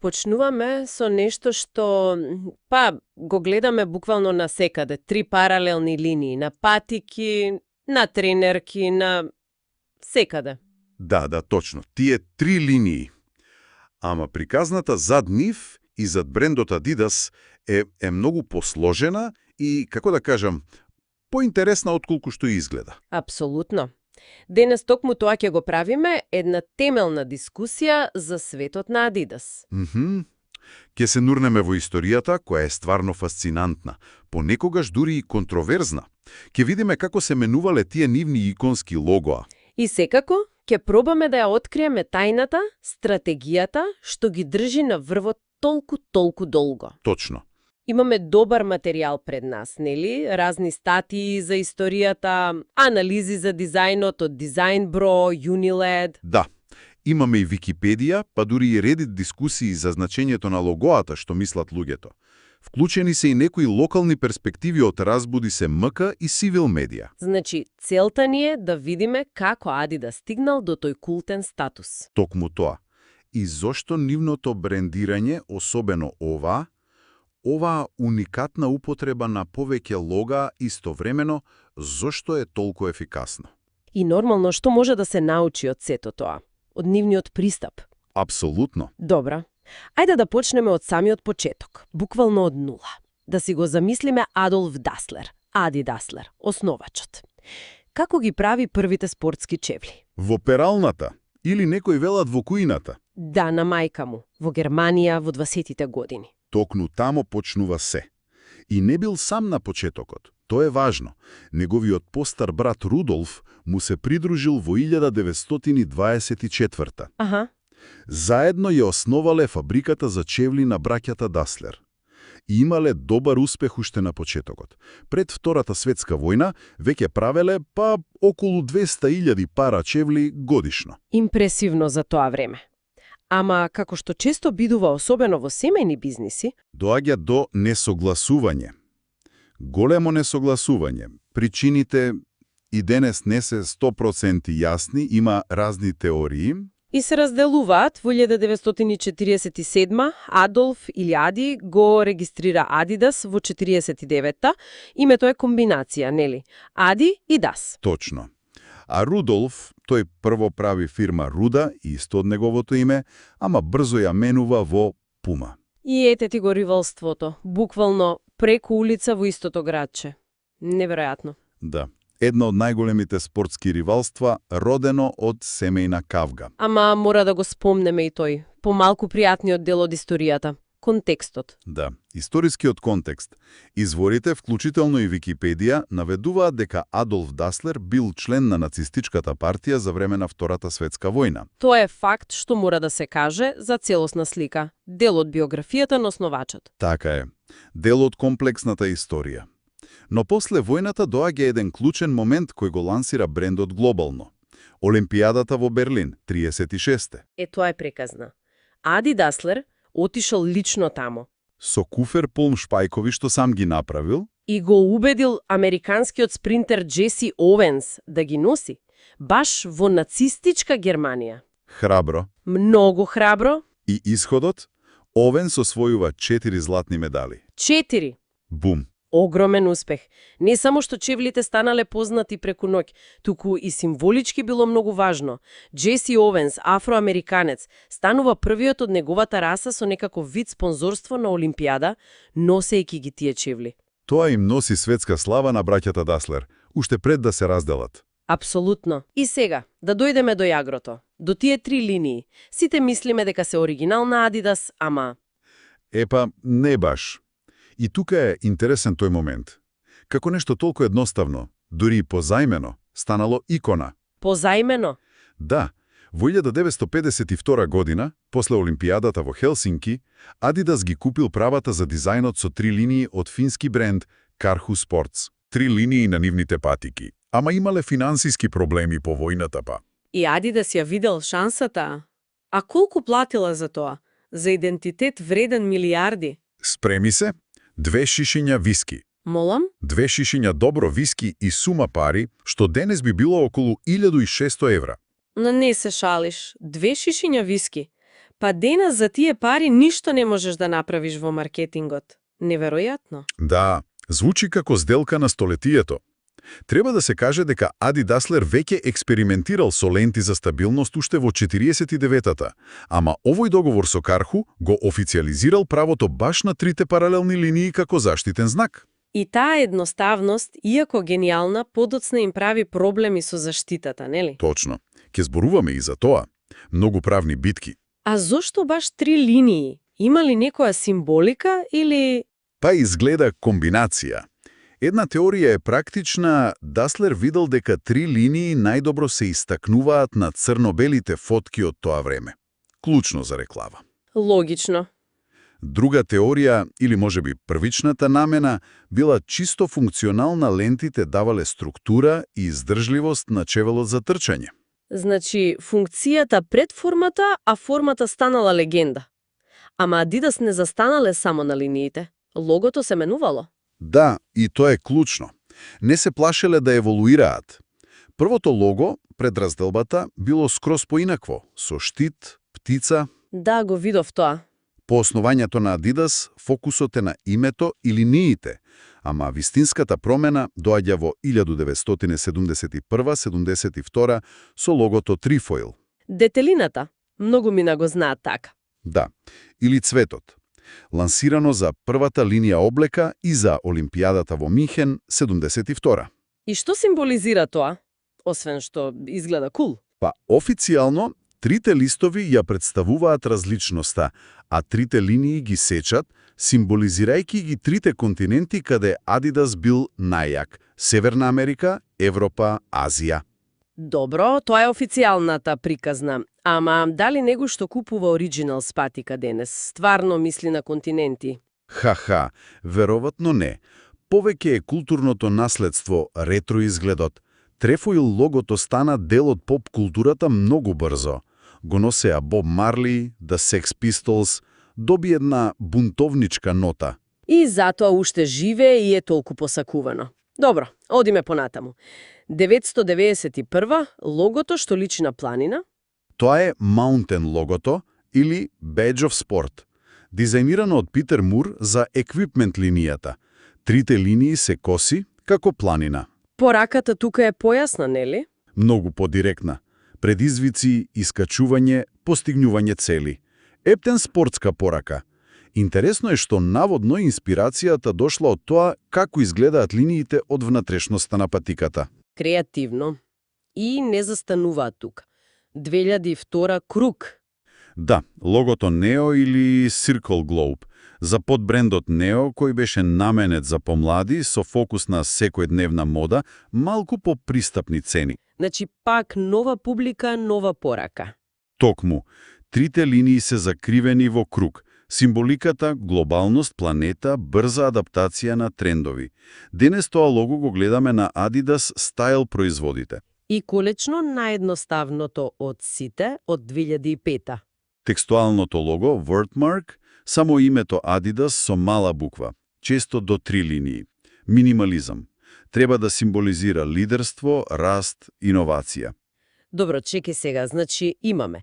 Почнуваме со нешто што, го гледаме буквално на секаде. 3 паралелни линии, на патики, на тренерки, на секаде. Да, точно. Тие 3 линии. Ама приказната зад нив и зад брендот Adidas е многу посложена и, како да кажам, поинтересна отколку што изгледа. Апсолутно. Денес токму тоа ќе го правиме една темелна дискусија за светот на Adidas. Ке се нурнеме во историјата, која е стварно фасцинантна, понекогаш дури и контроверзна. Ке видиме како се менувале тие нивни иконски логоа. И секако, ќе пробаме да ја откриеме тајната, стратегијата, што ги држи на врвот толку долго. Точно. Имаме добар материјал пред нас, нели? Разни статии за историјата, анализи за дизајнот од Design Bro, Unilad. Да, имаме и Википедија, па дури и редит дискусии за значењето на логоата, што мислат луѓето. Вклучени се и некои локални перспективи од Разбуди се МК и Civil Media. Значи, целта ни е да видиме како Adidas стигнал до тој култен статус. Токму тоа. И зошто нивното брендирање, особено оваа уникатна употреба на повеќе лога истовремено, зошто е толку ефикасно? И нормално, што може да се научи од сето тоа? Од нивниот пристап? Апсолутно. Добра. Ајде да почнеме од самиот почеток, буквално од нула. Да си го замислиме Адолф Даслер, Ади Даслер, основачот. Како ги прави првите спортски чевли? Во пералната, или некој велат во куината? Да, на мајка му, во Германија во 20-тите години. Токму тамо почнува се. И не бил сам на почетокот. Тоа е важно. Неговиот постар брат Рудолф му се придружил во 1924. Заедно ја основале фабриката за чевли на браќата Даслер. И имале добар успех уште на почетокот. Пред Втората светска војна веќе правеле околу 200.000 пара чевли годишно. Импресивно за тоа време. Ама, како што често бидува особено во семејни бизниси, доаѓа до несогласување. Големо несогласување. Причините и денес не се 100% јасни, има разни теории. И се разделуваат. Во 1947 Адолф или Ади го регистрира Adidas, во 49-та. Името е комбинација, нели? Ади и Дас. Точно. А Рудолф, тој прво прави фирма Руда, исто од неговото име, ама брзо ја менува во Пума. И ете ти го ривалството. Буквално преку улица во истото градче. Неверојатно. Да. Едно од најголемите спортски ривалства, родено од семејна кавга. Ама мора да го спомнеме и тој. Помалку пријатниот дел од историјата. Контекстот. Да, историскиот контекст. Изворите, вклучително и Википедија, наведуваат дека Адолф Даслер бил член на нацистичката партија за време на Втората светска војна. Тоа е факт што мора да се каже за целосна слика. Дел од биографијата на основачот. Така е. Дел од комплексната историја. Но после војната доаѓа еден клучен момент кој го лансира брендот глобално. Олимпијадата во Берлин, 36-те. Тоа е приказна. Ади Даслер отишол лично тамо. Со куфер полн шпајкови што сам ги направил. И го убедил американскиот спринтер Джеси Овенс да ги носи. Баш во нацистичка Германија. Храбро. Многу храбро. И исходот? Овенс освојува 4 златни медали. 4. Бум. Огромен успех. Не само што чевлите станале познати преку ноќ, туку и символички било многу важно. Джеси Овенс, афроамериканец, станува првиот од неговата раса со некаков вид спонзорство на Олимпијада, носејќи ги тие чевли. Тоа им носи светска слава на браќата Даслер, уште пред да се разделат. Апсолутно. И сега, да дојдеме до јагрото. До тие 3 линии. Сите мислиме дека се оригинал на Adidas, ама... Епа, не баш. И тука е интересен тој момент. Како нешто толку едноставно, дури и позајмено, станало икона. Позајмено? Да. Во 1952 година, после Олимпијадата во Хелсинки, Adidas ги купил правата за дизајнот со 3 линии од фински бренд Karhu Sports. 3 линии на нивните патики. Ама имале финансиски проблеми по војната па. И Adidas ја видел шансата. А колку платила за тоа? За идентитет вреден милиарди? Спреми се, 2 шишиња виски. Молам? 2 шишиња добро виски и сума пари, што денес би било околу 1600 евра. Но не се шалиш. 2 шишиња виски. Па денес за тие пари ништо не можеш да направиш во маркетингот. Неверојатно. Да, звучи како сделка на столетието. Треба да се каже дека Ади Даслер веќе експериментирал со ленти за стабилност уште во 49-та, ама овој договор со Карху го официализирал правото баш на трите паралелни линии како заштитен знак. И таа едноставност, иако гениална, подоцна им прави проблеми со заштитата, нели? Точно. Ке зборуваме и за тоа. Многу правни битки. А зошто баш 3 линии? Има ли некоја символика или... Па изгледа комбинација. Една теорија е практична, Даслер видел дека 3 линии најдобро се истакнуваат на црно-белите фотки од тоа време. Клучно за реклама. Логично. Друга теорија, или можеби првичната намена, била чисто функционална, лентите давале структура и издржливост на чевелот за трчање. Значи, функцијата пред формата, а формата станала легенда. Ама Адидас не застанале само на линиите. Логото се менувало. Да, и тоа е клучно. Не се плашеле да еволуираат. Првото лого, пред разделбата, било скроз поинакво, со штит, птица. Да, го видов тоа. По основањето на Адидас, фокусот е на името и линиите, ама вистинската промена доаѓа во 1971-72 со логото Трифоил. Детелината. Многу мина го знаат така. Да, или цветот. Лансирано за првата линија облека и за Олимпијадата во Минхен 72. И што символизира тоа? Освен што изгледа кул. Па официјално, трите листови ја представуваат различноста, а трите линии ги сечат, символизирајќи ги трите континенти каде Адидас бил најјак – Северна Америка, Европа, Азија. Добро, тоа е официјалната приказна. Ама дали него што купува оригинал спатика денес стварно мисли на континенти? Ха-ха, веројатно не. Повеќе е културното наследство, ретро изгледот. Трефоил логото стана дел од поп-културата многу брзо. Го носеа Боб Марли, The Sex Pistols, доби една бунтовничка нота. И затоа уште живее и е толку посакувано. Добро, одиме понатаму. 991 логото што личи на планина. Тоа е Mountain логото или Badge of Sport, дизајнирано од Питер Мур за еквипмент линијата. Трите линии се коси како планина. Пораката тука е појасна, нели? Многу подиректна. Предизвици, искачување, постигнување цели. Ептен спортска порака. Интересно е што наводно инспирацијата дошла од тоа како изгледаат линиите од внатрешноста на патиката. Креативно. И не застануваат тука. 2002 круг. Да, логото Нео или Circle Globe. За подбрендот Нео, кој беше наменет за помлади, со фокус на секојдневна мода, малку по пристапни цени. Значи пак нова публика, нова порака. Токму, трите линии се закривени во круг. Символиката, глобалност, планета, брза адаптација на трендови. Денес тоа лого го гледаме на Adidas Style производите. И колечно наедноставното од сите од 2005. Текстуалното лого, Wordmark, само името Adidas со мала буква, често до 3 линии. Минимализам. Треба да символизира лидерство, раст, иновација. Добро, чеки сега. Значи имаме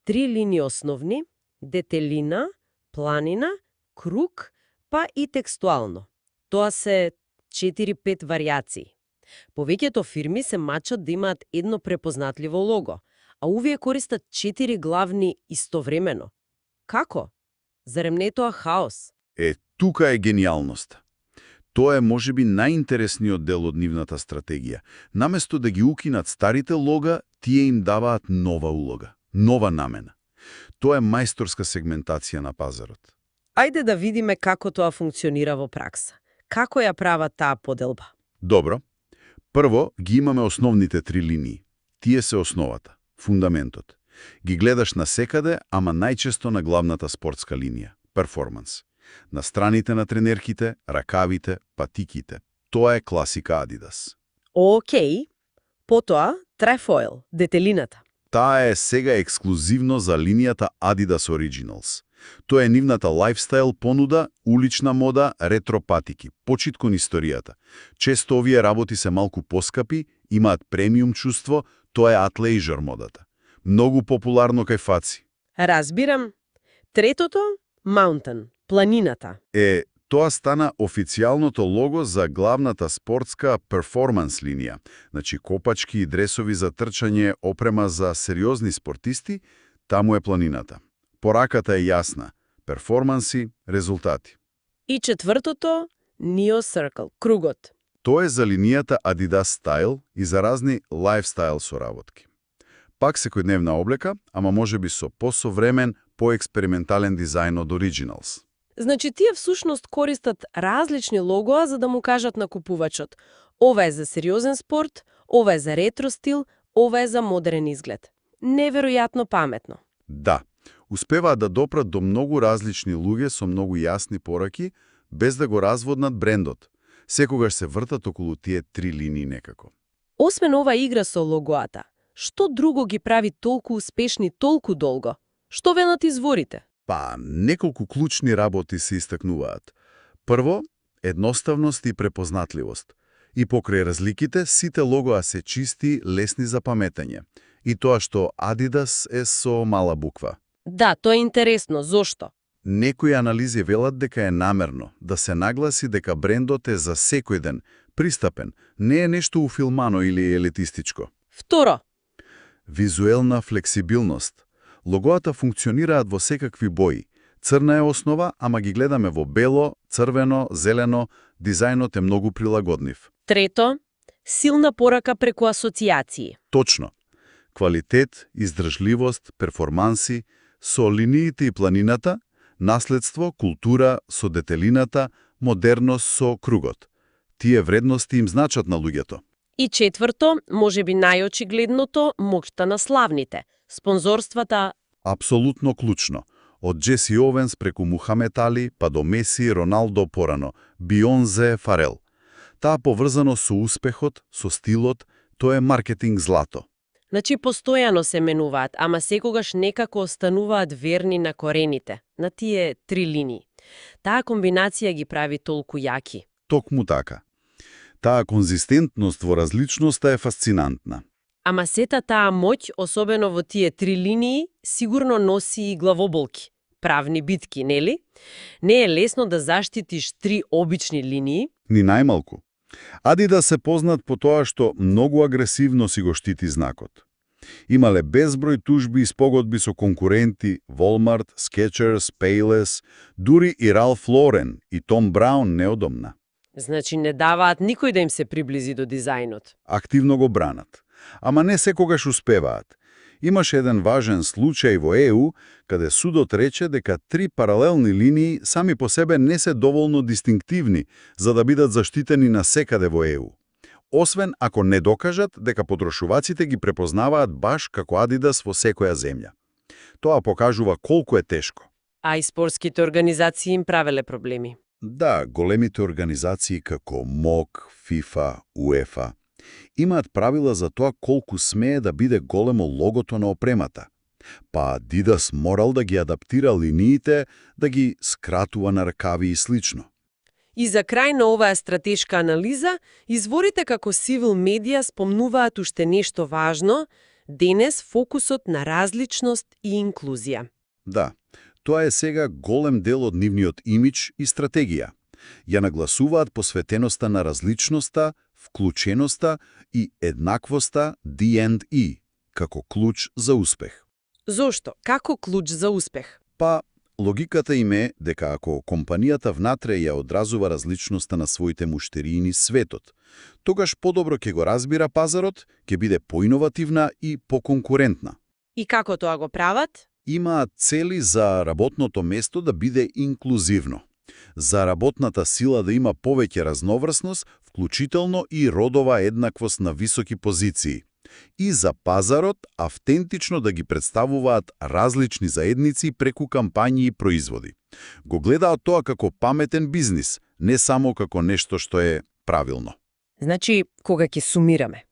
3 линии основни, детелина, планина, круг, па и текстуално. Тоа се 4-5 варијации. Повеќето фирми се мачат да имаат едно препознатливо лого, а овие користат 4 главни истовремено. Како? Зарем не е тоа хаос? Тука е гениалност. Тоа е можеби најинтересниот дел од нивната стратегија. Наместо да ги укинат старите лога, тие им даваат нова улога, нова намена. Тоа е мајсторска сегментација на пазарот. Ајде да видиме како тоа функционира во пракса. Како ја прават таа поделба? Добро. Прво, ги имаме основните 3 линии. Тие се основата, фундаментот. Ги гледаш насекаде, ама најчесто на главната спортска линија – перформанс. На страните на тренерките, ракавите, патиките. Тоа е класика Adidas. Океј. Потоа, Trefoil, детелината. Таа е сега ексклузивно за линијата Adidas Originals. Тоа е нивната лайфстайл понуда, улична мода, ретро патики, почит кон историјата. Често овие работи се малку поскапи, имаат премиум чувство, тоа е атлейжер модата. Многу популарно кај фаци. Разбирам. Третото – Mountain, планината. Тоа стана официјалното лого за главната спортска перформанс линија. Значи, копачки и дресови за трчање, опрема за сериозни спортисти, таму е планината. Пораката е јасна. Перформанси, резултати. И четвртото – Neo Circle, кругот. Тоа е за линијата Adidas Style и за разни лайфстайл соработки. Пак секојдневна облека, ама можеби со посовремен, поекспериментален дизајн од Originals. Значи, тие всушност користат различни логоа за да му кажат на купувачот. Ова е за сериозен спорт, ова е за ретро стил, ова е за модерен изглед. Неверојатно паметно. Да, успеваат да допрат до многу различни луѓе со многу јасни пораки, без да го разводнат брендот. Секогаш се вртат околу тие три линии некако. Освен ова игра со логоата, што друго ги прави толку успешни толку долго? Што венат изворите? Неколку клучни работи се истакнуваат. Прво, едноставност и препознатливост. И покрај разликите, сите логоа се чисти, лесни за паметење. И тоа што Adidas е со мала буква. Да, тоа е интересно. Зошто? Некои анализи велат дека е намерно, да се нагласи дека брендот е за секој ден, пристапен, не е нешто уфилмано или елитистичко. Второ, визуелна флексибилност. Логоата функционираат во секакви бои. Црна е основа, ама ги гледаме во бело, црвено, зелено, дизајнот е многу прилагодлив. трето, силна порака преку асоцијации. Точно. Квалитет, издржливост, перформанси, со линиите и планината, наследство, култура со детелината, модерност со кругот. Тие вредности им значат на луѓето. И четврто, можеби најочигледното, моќта на славните. Спонзорствата. Апсолутно клучно. Од Джеси Овенс преку Мухамед Али, па до Меси, Роналдо порано, Бионзе, Фарел. Таа поврзано со успехот, со стилот, тоа е маркетинг злато. Значи, постојано се менуваат, ама секогаш некако остануваат верни на корените, на тие три линии. Таа комбинација ги прави толку јаки. Токму така. Таа конзистентност во различноста е фасцинантна. Ама сета таа моќ, особено во тие три линии, сигурно носи и главоболки. Правни битки, нели? Не е лесно да заштитиш три обични линии. Ни најмалку. Adidas се познат по тоа што многу агресивно си го штити знакот. Имале безброј тужби и спогодби со конкуренти Walmart, Skechers, Payless, дури и Ralph Lauren и Tom Brown неодомна. Значи не даваат никој да им се приближи до дизајнот. Активно го бранат. Ама не секогаш успеваат. Имаше еден важен случај во ЕУ, каде судот рече дека три паралелни линии сами по себе не се доволно дистинктивни за да бидат заштитени насекаде во ЕУ. Освен ако не докажат дека потрошуваците ги препознаваат баш како Adidas во секоја земја. Тоа покажува колку е тешко. А и спортските организации им правеле проблеми. Да, големите организации како МОК, ФИФА, УЕФА имаат правила за тоа колку смее да биде големо логото на опремата. Па Adidas морал да ги адаптира линиите, да ги скратува на ракави и слично. И за крај на оваа стратешка анализа, изворите како Civil Media спомнуваат уште нешто важно, денес фокусот на различност и инклузија. Да, тоа е сега голем дел од нивниот имидж и стратегија. Ја нагласуваат посветеноста на различноста, вклученоста и еднаквоста D&E, како клуч за успех. Зошто? Како клуч за успех? Па, логиката им е дека ако компанијата внатре ја одразува различноста на своите муштериини светот, тогаш подобро ќе го разбира пазарот, ќе биде поиновативна и поконкурентна. И како тоа го прават? Имаат цели за работното место да биде инклузивно, за работната сила да има повеќе разноврсност, вклучително и родова еднаквост на високи позиции, и за пазарот автентично да ги представуваат различни заедници преку кампањи и производи. Го гледаат тоа како паметен бизнис, не само како нешто што е правилно. Значи, кога ќе сумираме,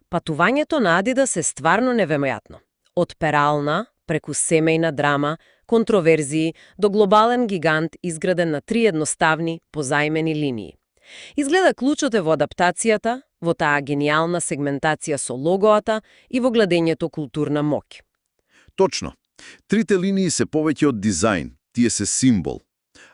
патувањето на Adidas е стварно неверојатно. Од перална, преку семејна драма, контроверзии, до глобален гигант изграден на три едноставни, позајмени линии. Изгледа клучот е во адаптацијата, во таа гениална сегментација со логоата и во гладењето културна моќ. Точно. Трите линии се повеќе од дизајн, тие се символ.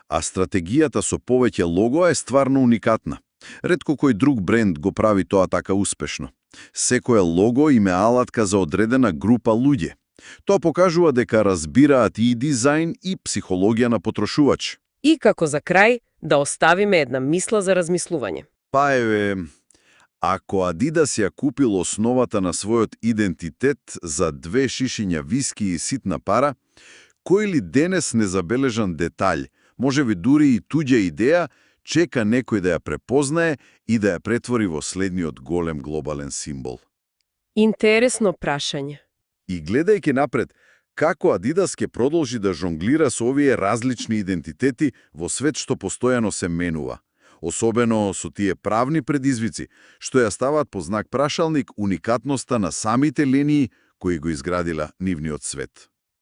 А стратегијата со повеќе лого е стварно уникатна. Ретко кој друг бренд го прави тоа така успешно. Секое лого име алатка за одредена група луѓе. Тоа покажува дека разбираат и дизајн и психологија на потрошувач. И како за крај, да оставиме една мисла за размислување. Па ако Адидас ја купил основата на својот идентитет за 2 шишиња виски и ситна пара, кој ли денес незабележан детаљ, можеби дури и туѓа идеја, чека некој да ја препознае и да ја претвори во следниот голем глобален символ. Интересно прашање. И гледајќи напред, како Адидас ќе продолжи да жонглира со овие различни идентитети во свет што постојано се менува. Особено со тие правни предизвици, што ја ставаат по знак прашалник уникатноста на самите линии кои го изградила нивниот свет.